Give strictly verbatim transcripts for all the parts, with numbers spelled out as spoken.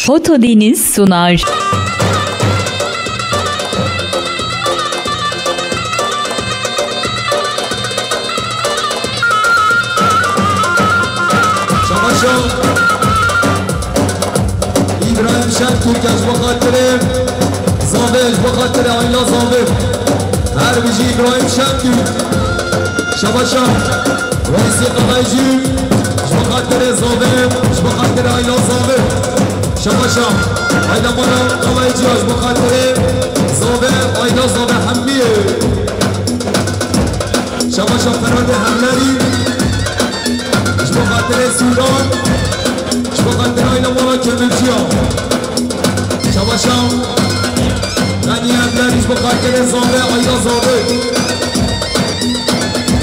Foto Deniz sunar. Şabaşa. İbrahim Şentürk, ji bo xatirê Zavê, ji bo xatirê aîla Zavê. Her bijî İbrahim Şentürk. Şabaşa. Weysî Qelaycî, ji bo xatirê Zavê, ji bo xatirê aîla Zavê. Şabaşa. Aîla mala Qelaycî ya, ji bo xatirê Zavê, aîla Zavê hemiyê. Şabaşa Feradê Hemlerî, ji bo xatirê Sûdan, ji bo xatirê aîla mala Kemirciya. Şabaşa Xanî Hemlerî, ji bo xatirê Zavê, aîla Zavê.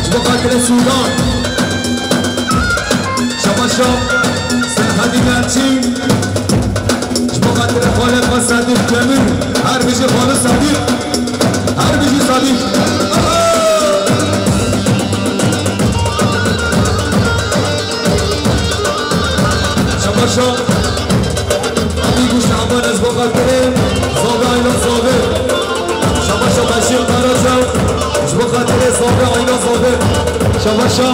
Ji bo xatirê Sûdan. Şabaşa Serhedî Gerçî. Ji bo xatirê xalê xwe Sedîq Kemîr. Her bijî xalê Sedîq. Her bijî Sedîq. Şabaşa. Hemî Guşteheman, ez bo xatirê Zavê, aîla Zavê. Şabaşa Beşîr Karaca, ji bo xatirê Zavê, aîla Zavê. Şabaşa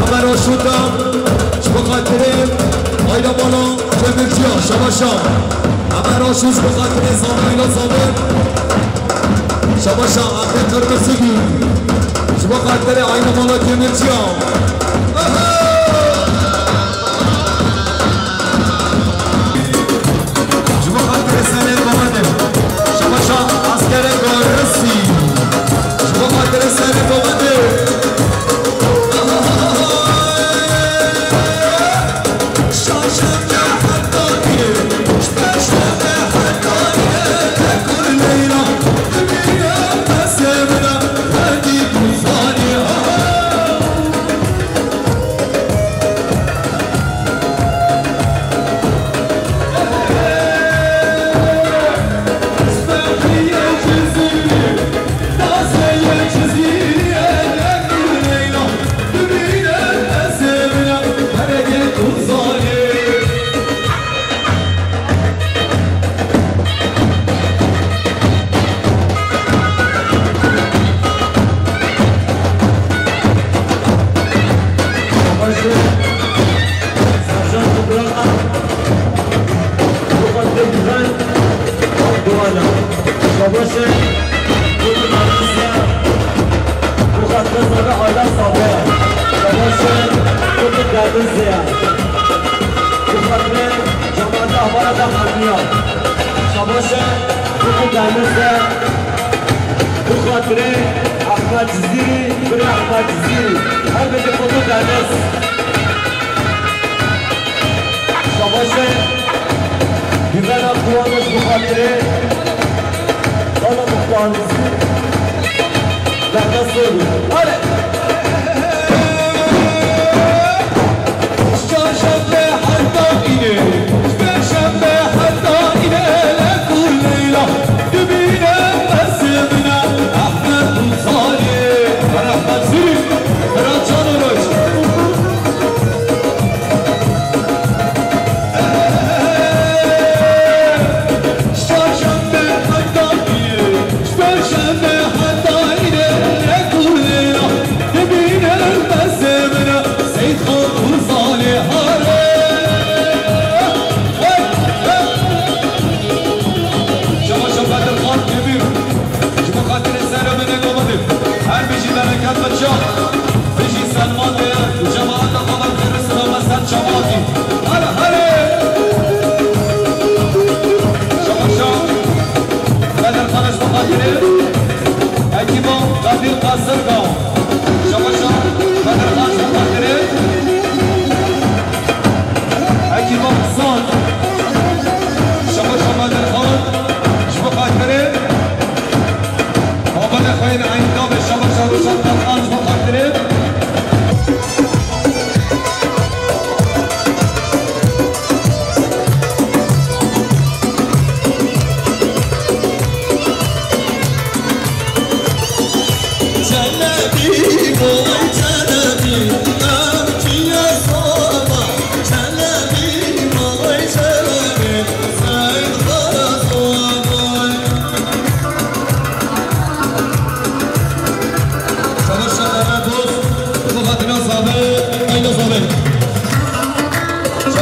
Ömer Aşuta, ji bo xatirê aîla mala Kemirciya. Şabaşa Ömer Aşût, ji bo xatirê Zavê, aîla Zavê. Şabaşa Ahmet Kırmızıgül, ji bo xatirê aîla mala Kemirciya. Ji bo xatirê serê Babadir. Şabaşa askerê Garisî. Ji bo xatirê serê Babadir. Şabaşe. Sercan Kubraka. Muqaddem Güven. Duana. Şabaşe. Kutu Deniz ya. Muqaddem Zaga Ayla Sabe. Şabaşe. Kutu Deniz ya. Muqaddem Cemaat Ahbara da Hamiya. Şabaşe. Kutu Deniz ya. Bi xatirê Ehmed Cizîrî, birê Ehmed Cizîrî. Her bêjin Kutu Deniz. Şabaşe. Güvena Kuwanos bi xatirê Xala Muxtar Cizîrî. Berxwe sor bû. Hale. Çarşembe heta îne, perşembe heta îne, Lek û Leyla dibîne, ez ê bine Ehmed û Xalê. Rehmet Zirî, Xira Çanoğlu. Çarşembe heta îne, perşembe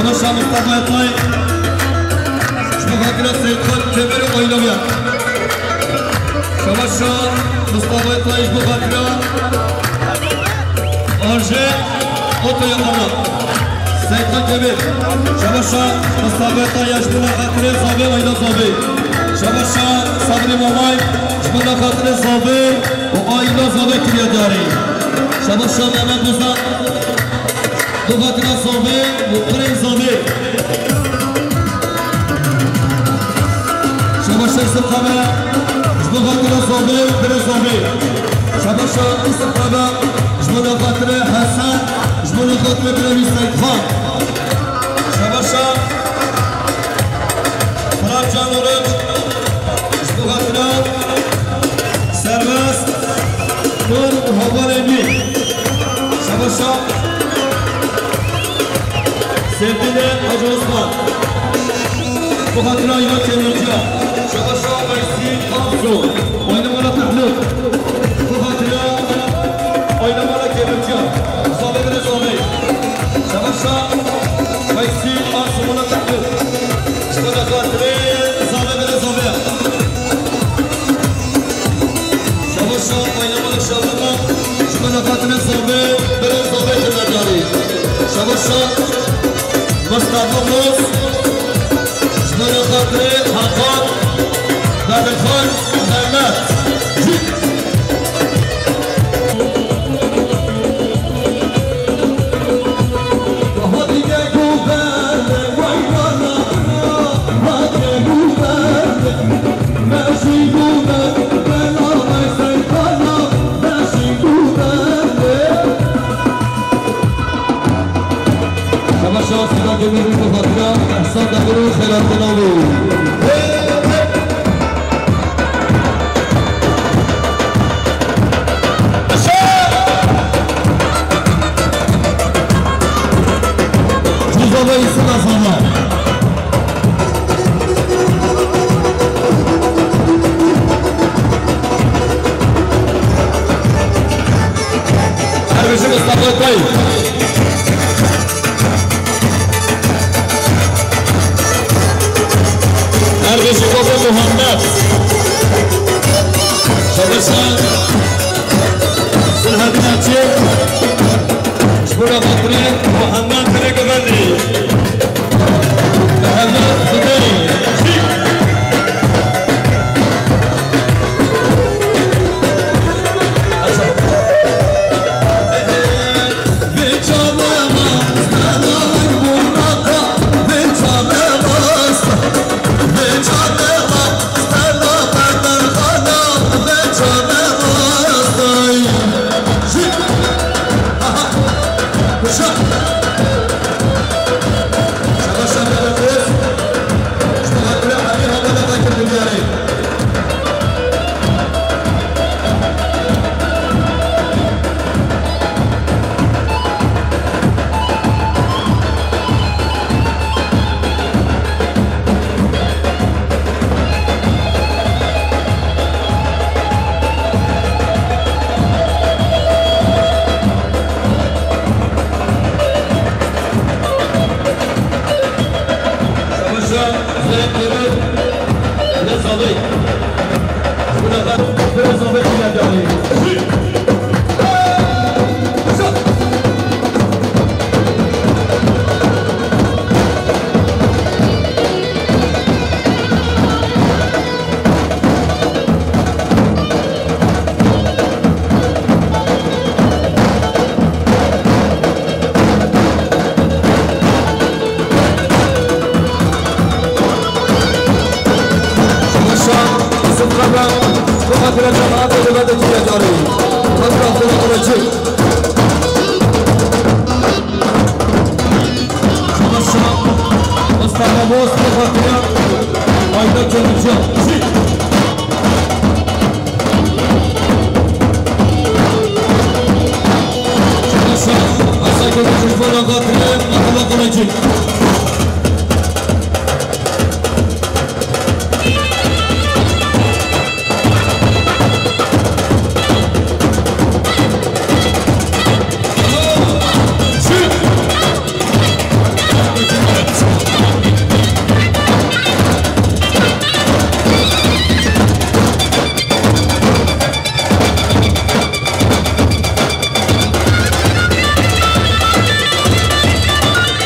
Şabaşa Mustafa Etay, ji bo xatira Seyîdxan Kemêr û aîleviya. Şabaşa Mustafa Etay, ji bo xatira Arje Otoya Ana. Seyîdxan Kemêr. Şabaşa Mustafa Etay, ji bo xatirê Zavê, aîla Zavê. Şabaşa Sabrî Mamay, ji bo xatirê Zavê û aîla Zavê kiriye diyarî. Şabaşa Mehmet Musa. Bi xatira Zavê û kurê Zavê. Şabaşa Yusuf Xebe, ji bo xatira Zavê û kurê Zavê. Şabaşa Yusuf Xebe, ji bo xatirê Hesen, ji bo xatirê birevî Seyîdxan. Şabaşa Firat Can Oruç. Ji bo xatira Serbest Nur û hevalên wî. Şabaşa Sevdînê Hacı Osman. Ji bo xatira Îvan Çemînciya. Şabaşa Veysî Kamso. Oyna mala Tehlûk. Ji bo xatira Oyna mala Kemînciya. Zavê bire zavê. Şabaşa Veysî Kamso mala Tehlûk. Ji bo xatirê Zavê bire zavê. Şabaşa Oyna mala Şabaşa. Ji bo xatirê Zavê bire zavê kiriye diyarî. Şabaşa Mustafa Boz. Ji bo xatirê Hakan Bedirxan Mehmet. Şabaşa Sîda Demîrî bi xatira Ehsan Demîrî xêratî navê. Cûza ve Yusuf Efendi. Her bijî Mustafa Tay. Her bijî Baba Muhammed. Şabaşa. Sirhedîna çi? Ji bo xatirê Muhammed Kelekovendî. Muhammed Xidêrî. Şabaşa Zeynep Demir, Enes Aday. Bu da ben biraz sohbet ilerliyorum. Şabaşa Yusuf Kara, bu hatire cemaat ve devlet ekibi yacarı. Hatta sonra olacak. Şabaşa Mustafa Boz, bu hatire Ayda Çolukçu. Şabaşa Hasan Kömürcü, bu hatire Abdullah Kılıçı.